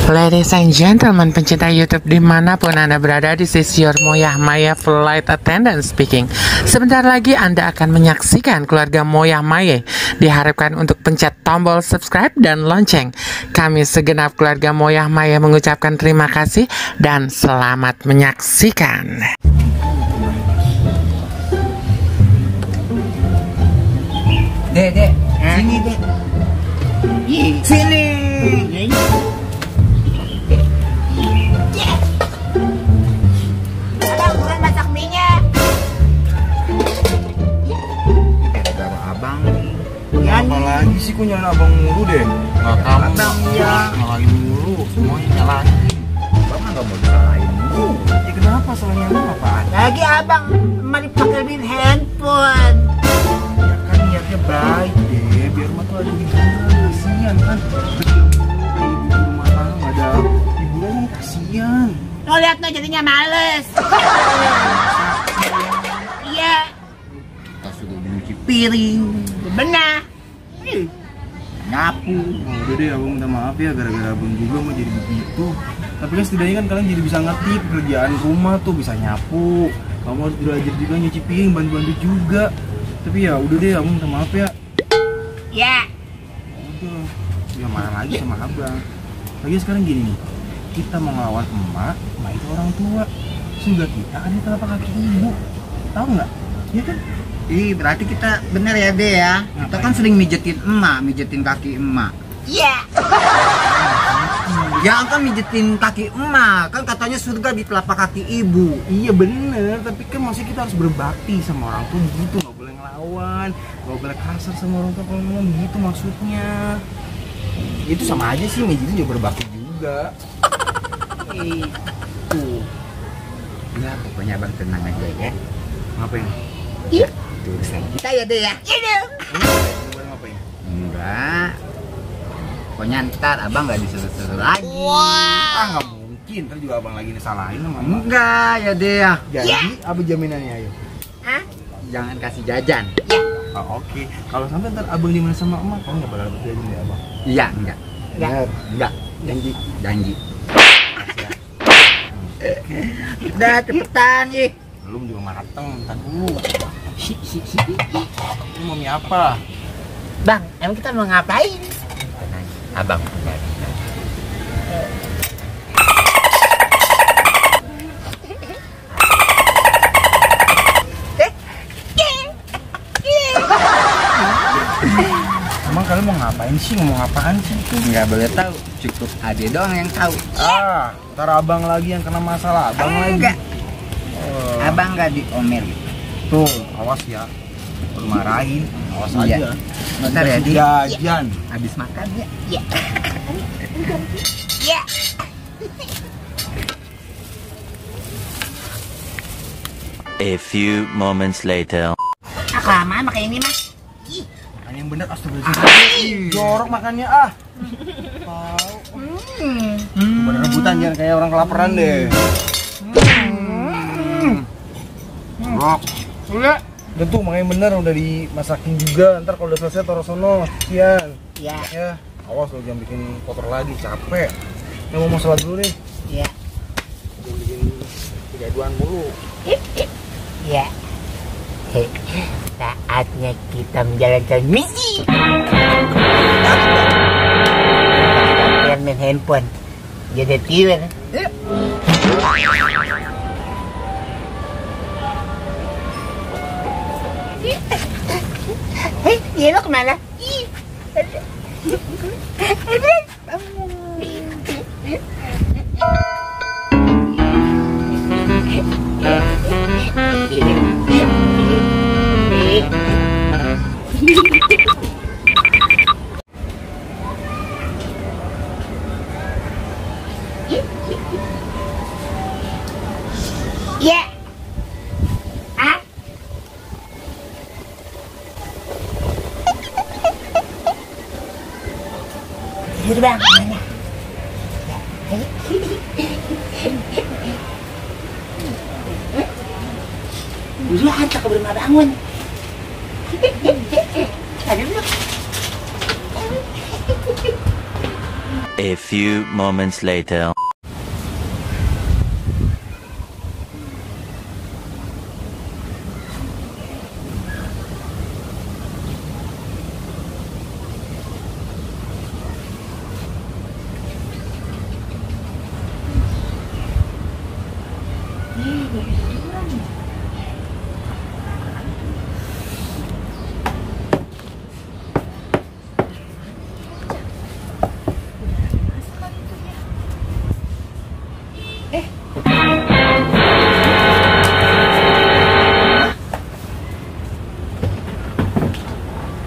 Ladies and gentlemen, pencinta YouTube dimanapun Anda berada, this is your Moyah Maya Flight Attendant speaking. Sebentar lagi Anda akan menyaksikan keluarga Moyah Maya. Diharapkan untuk pencet tombol subscribe dan lonceng. Kami segenap keluarga Moyah Maya mengucapkan terima kasih dan selamat menyaksikan. Dek, sini dek. Sini. Abang, bukan masak mie-nya. Gara abang. Ya, apa lagi sih, kok nyalain abang mulu deh? Nggak kamu Abang, ya. nyalain mulu, semuanya nyalain. Abang nggak mau disalahin mulu. Ya kenapa, salahnya lu apaan? Lagi abang, emak dipakein handphone. Ya kan niatnya baik deh, biar emak tuh ada hiburan, kasihan kan. Ibu rumah tangga nggak ada hiburannya, kasihan. Lo liat no jadinya males. Iya, Kita sudah nyuci piring, benar. nyapu. Oh, udah deh, abang minta maaf ya, gara-gara abang juga mau jadi begitu. Tapi kan setidaknya kan kalian jadi bisa ngerti pekerjaan rumah tuh, bisa nyapu. Kamu harus belajar juga nyuci piring, bantu-bantu juga. Tapi ya udah deh, abang minta maaf ya. Ya, Udah, ya marah lagi sama abang. Lagi sekarang gini nih, kita mau ngelawan emak itu orang tua. Surga kita ada di telapak kaki ibu. Tahu nggak? Iya kan? Ih, berarti kita bener ya deh ya. Kita kan sering mijetin emak, mijetin kaki emak. iya. Ya kan mijetin kaki emak, kan katanya surga di telapak kaki ibu. Iya bener, tapi kan masih kita harus berbakti sama orang tua gitu. Nggak boleh ngelawan, nggak boleh kasar sama orang tua kalau ngomong gitu maksudnya. Itu sama aja sih, mijetin juga berbakti juga. Itu. Ya pokoknya abang tenang aja ya. Ngapain? Iya. Itu urusan kita ya deh ya. Ini. Boleh ngapain? Enggak. Pokoknya ntar abang nggak disuruh-suruh lagi. Ah nggak mungkin, ntar juga abang lagi disalahin sama emak. Enggak ya deh ya. Jadi apa jaminannya, ayo? Hah? Jangan kasih jajan. Oh, oke. Kalau sampai ntar abang dimana sama emak, kamu nggak bakal dapet jajan ya abang? Iya enggak. Bener. Enggak. Janji. Janji. Udah cepetan ih. Belum juga mateng, ntar dulu. Ini mau mie apa? Bang, emang kita mau ngapain? Tenang, abang punya. Emang kalian mau ngapain sih? Ngomong apaan sih itu? Nggak boleh tahu, cukup ade doang yang tahu. Ah, ntar abang lagi yang kena masalah. Abang lagi. Enggak. Oh, Abang nggak diomelin. tuh, awas ya. Kalau marahin, awas Iya. aja. Bentar ya, Di. Jajan. Habis makan ya. Iya. Iya. A few moments later. Kelamaan pakai ini mas. Makan yang bener, astagfirullahaladzim. Jorok makannya ah. Pada rebutan jangan kayak orang kelaparan deh. Jorok. Udah. Udah tuh, makanya bener udah dimasakin juga. Ntar kalau udah selesai taruh sono, kasihan. Iya. Ya, awas lo jangan bikin kotor lagi, capek. Ya mau sholat dulu nih. Iya. Jangan bikin kegaduhan mulu. Iya. Saatnya kita menjalankan misi. Kita main handphone. Jadi tidur. Iya lo kemana? Iya. Ah. Tidur bang, mana? Dulu hantar ke rumah bangun. Aduh. A few moments later.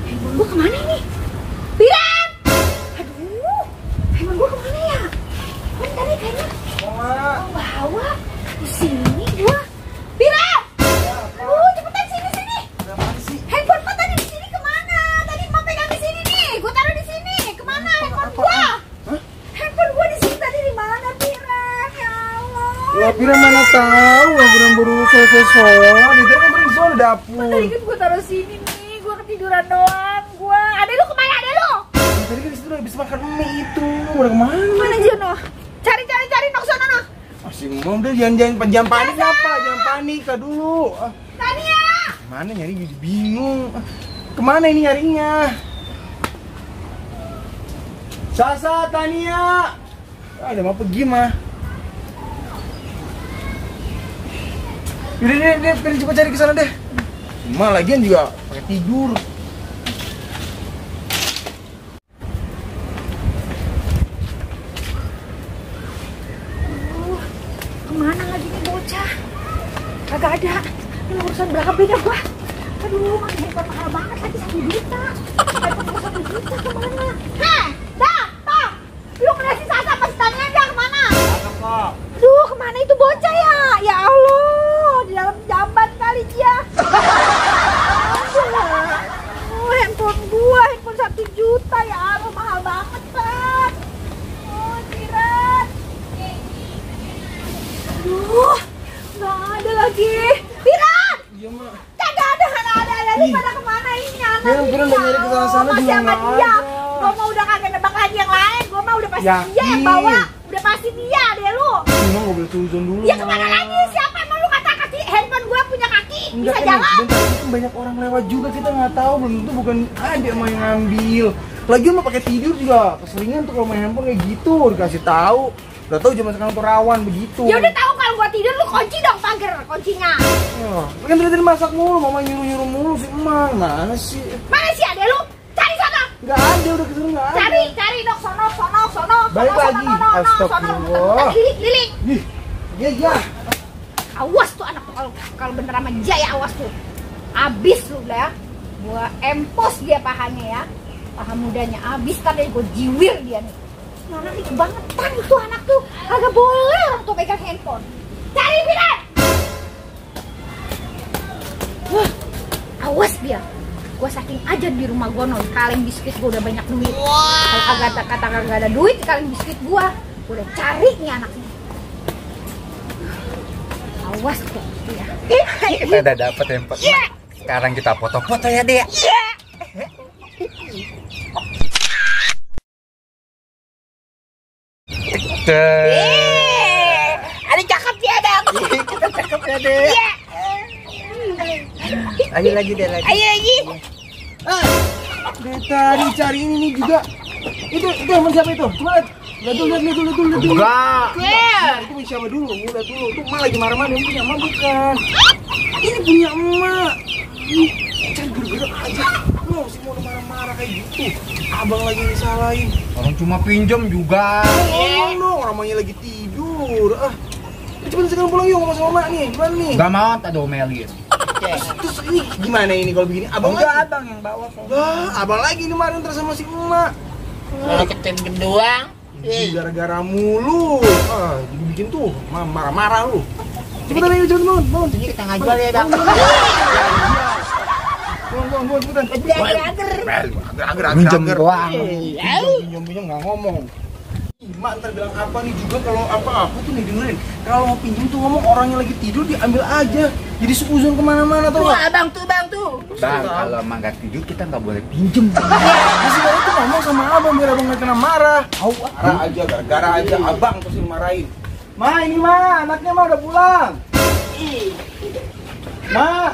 Handphone gua kemana ini? Piran! Aduh, handphone gua kemana ya? Kan tadi kayaknya bawa di sini gua. Piran! Aduh, cepetan sini. Handphone gua tadi di sini kemana? Tadi mau pegang di sini nih, gua taruh di sini. Kemana handphone gua? Handphone gua di sini tadi di mana, Piran? Ya Allah. Lah Piran mana tahu, Piran baru selesai sholat. Itu kan pergi sholat dapur. Tadi kan gua taruh sini nih, gua ketiduran doang. Ada lu kemana? Ada lu? Tadi kan disitu habis makan mie itu. Udah kemana? Mana Jono? Cari nok sono noh. Masih mau udah jangan panik apa? Jangan panik kak dulu. Tania. Mana nyari jadi bingung. Kemana ini nyarinya? Sasa, Tania. Ada mau pergi mah. Udah, Piran coba cari ke sana deh. Cuma lagian juga pakai tidur. Kemana lagi nih bocah? Kagak ada. Ini urusan berapa beda gua? Aduh, mana handphone mahal banget lagi 1 juta. Handphone gua 1 juta kemana? Heh, dah. Lu ngeliatin Sasa pas Tania aja kemana? Aduh, kemana itu bocah ya? Ya Allah, di dalam jamban kali dia. Aduh, handphone gua, handphone 1 juta ya Allah, mahal banget kan. Oh, Piran. Aduh, nggak ada lagi. Piran! Iya, Mak. Kagak ada. Lu pada kemana ini anak? Piran udah nyari ke sana Masih juga sama nggak dia. ada. Gua mah udah kagak nebak lagi yang lain. Gua mah udah pasti Yakin. dia yang bawa. Udah pasti dia deh lu. Cuma nggak boleh suzon dulu. Ya kemana lagi? Siapa emang lu kata kaki? Handphone gua punya kaki. Enggak Bisa kan, jalan. dan tadi kan banyak orang lewat juga, kita nggak tahu, belum tentu bukan ada yang mau yang ngambil. Lagi mah pakai tidur juga keseringan tuh kalau main handphone kayak gitu, dikasih tahu. Udah tahu zaman sekarang tuh rawan begitu. Ya udah tahu kalau gua tidur lu kunci dong pagar kuncinya. Oh, kan tadi masak mulu, mama nyuruh mulu si Emang. Mana sih? Mana sih ada lu? Cari sana. Nggak ada, udah kesini nggak ada. Cari dok sono. Balik Sono, lagi. sono. Astagfirullah. Liling. Ih, iya. Awas tuh anak tuh kalau bener sama Jaya, awas tuh. Abis lu lah ya. Gua empos dia pahanya ya. Paha mudanya abis, tadi gua jiwir dia nih. Nah, anak itu kebangetan itu anak tuh. Kagak boleh orang tuh pegang handphone. Cari Piran. Wah, awas dia. Gua saking aja di rumah gua nol kaleng biskuit gua udah banyak duit. Kalau kagak ada duit kaleng biskuit gua udah cari nih anaknya. Awas tuh ya. Kita udah dapet handphone. Sekarang kita foto-foto ya deh. Ada cakep ya dong. Kita cakep ya deh. Ayo lagi deh lagi. Ayo lagi. Dari tadi cari ini nih juga. Itu yang siapa itu? Coba lihat dulu. Enggak. Itu punya siapa dulu? Lihat dulu. Tuh emak lagi marah-marah, yang punya emak bukan. Ini punya emak. Ih, cari gara-gara aja. Lu sih mau marah-marah kayak gitu. Abang lagi disalahin. Orang cuma pinjam juga. Ngomong dong, ramanya lagi tidur. Cepetan sekarang pulang yuk sama emak nih. Gimana nih? Enggak mau, tak domelin. Terus ini gimana ini kalau begini? Abang Enggak, lagi? abang yang bawa kok. Lah, abang lagi nih kemarin terus sama si emak. Deketin kedua. Gara-gara mulu. Jadi bikin tuh marah-marah lu. Cepetan ayo, cepetan bangun. Ini kita ngajual ya dong. Bangun, cepetan. Agar. Pinjam doang. Pinjam nggak ngomong. Mak ntar bilang apa nih juga kalau apa-apa tuh nih dengerin. Kalau mau pinjam tuh ngomong orangnya lagi tidur diambil aja. Jadi seuzon kemana-mana tuh. Tuh abang tuh. Bang, kalau emang nggak tidur kita nggak boleh pinjem. Di sini tuh ngomong sama abang biar abang nggak kena marah. Marah aja, gara-gara aja abang terus dimarahin. Ma, ini ma, anaknya ma udah pulang. Ma,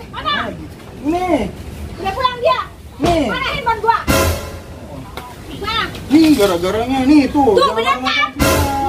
Mana? ini. Udah pulang dia. Nih. Mana handphone gua? Mana? Nih gara-garanya nih tuh. Tuh bener kan?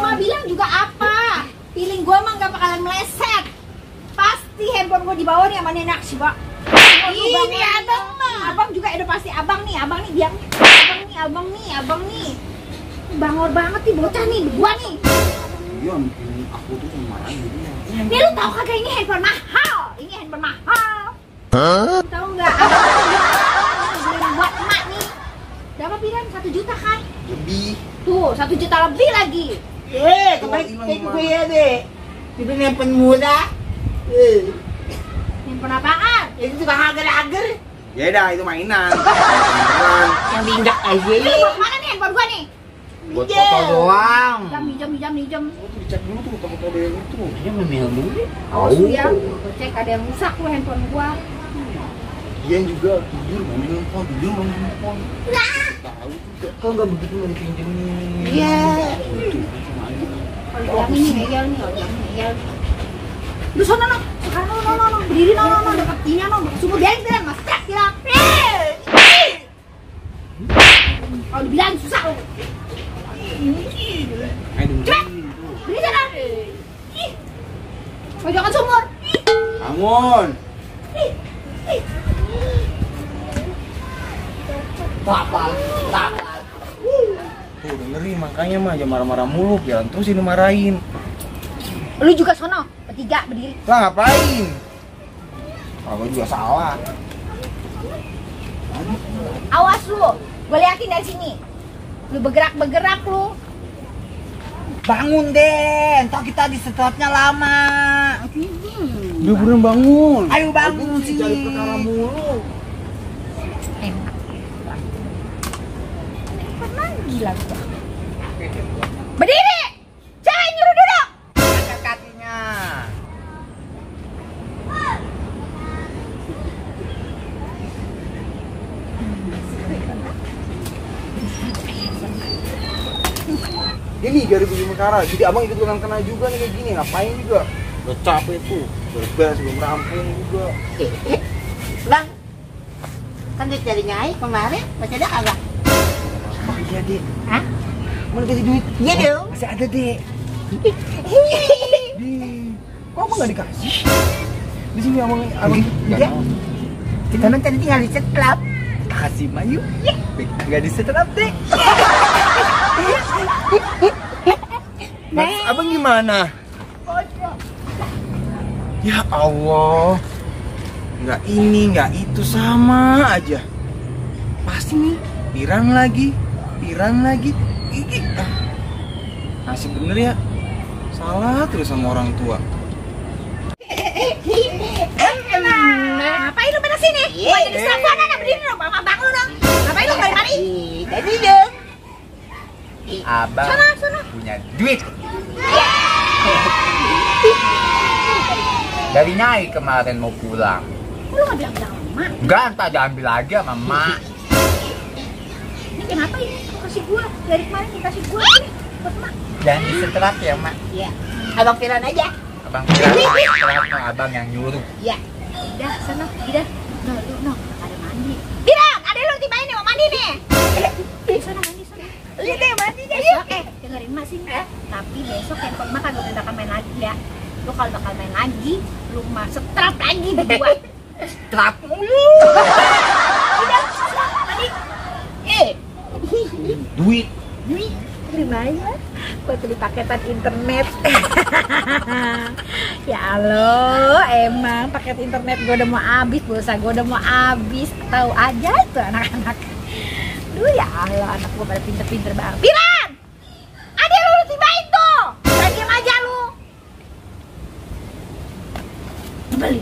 Ma bilang juga apa? Feeling gua mah nggak bakalan meleset. Pasti handphone gua dibawa nih sama nenek sih, Pak. Ini abang mah. Abang juga udah pasti abang nih diam. Abang nih. Bangor banget nih bocah nih, gua nih. Iya, bikin aku tuh marahin dia. Nih lu tahu kagak ini handphone mahal? Ini handphone mahal. Tahu nggak? Beliin buat emak nih. Berapa Piran? 1 juta kan? Lebih. Tuh, 1 juta lebih lagi. Kemarin gue ya deh. Itu handphone murah. Handphone apaan? Itu suka agar-agar. Ya dah, itu mainan. Beneran. Yang diinjak aja. Ini buat mana nih handphone gua nih? Buat foto doang. Minjem. Dicek dulu tuh takut ada yang itu. Dia memang dulu. Awas lu ya, gua cek ada yang rusak tuh handphone gua. Dia juga tidur main handphone, Tahu juga. Kok nggak begitu nggak dipinjemin? Iya. Kalau yang ini ngeyel nih, Lu sono no, sekarang no, berdiri no, dekat ini no, sumur dia mas cek bilang. Kalau dibilang susah lu. Cepet, berdiri sana. Pojokan sumur. Bangun. Tapal. Tuh dengerin makanya mah jangan marah-marah mulu, jalan terus ini marahin. Lu juga sono, bertiga berdiri. Lah ngapain? Aku juga salah. Awas lu, gue liatin dari sini. Lu bergerak lu. Bangun deh, entar kita disetrotnya lama. Udah beneran bangun. Ayo bangun Aku sini. cari perkara mulu. Gila gua. Berdiri! Cewek nyuruh duduk! Angkat kakinya. Ini dari biji mekara, jadi abang ikut kena juga nih kayak gini, ngapain juga? Udah capek tuh, beres belum rampung juga. Bang, kan duit dari Nyai kemarin masih ada agak? Oh iya dek, Hah? mau dikasih duit? Iya dong. Masih ada dek. Kok abang nggak dikasih? Di sini abang Iya. Kita nanti tinggal di setrap. kita kasih mayu. Nggak disetrap dek. Mas, abang gimana? Ya Allah, nggak ini nggak itu sama aja. Pasti nih, Piran lagi. Nasib bener ya, salah terus sama orang tua. Ngapain lu pada sini? Gua jadi seragam anak berdiri dong, sama bang lu dong. Ngapain lu mari? Tadi dong. Abang Sono. punya duit. Dari Nyai kemarin mau pulang. Lu nggak bilang-bilang sama emak. Enggak, entah diambil lagi sama emak. Ini kenapa ini? Lu kasih gua. Dari kemarin dikasih gua nih. Buat emak. Jangan disetrap ya, Mak. Iya. Abang Piran aja. Abang setrap abang yang nyuruh. Iya. Udah, sana. Udah. No. Ada mandi. Bilang, ada lu tibain nih mau mandi nih. Sana mandi sana. Lihat deh mandi deh. Besok dengerin emak sih ya. Tapi besok handphone emak kagak udah main lagi ya. Lu kalau bakal main lagi, lu mah setrap lagi berdua. Trap mulu. Udah, mandi. Duit. Lumayan buat beli paketan internet. Ya Allah, emang paket internet gue udah mau habis, pulsa gue udah mau habis. Tahu aja itu anak-anak. Duh ya Allah, anak gue pada pinter-pinter banget. Piran! Ada lu tibain tuh. Jangan diem aja lu. Dibeli.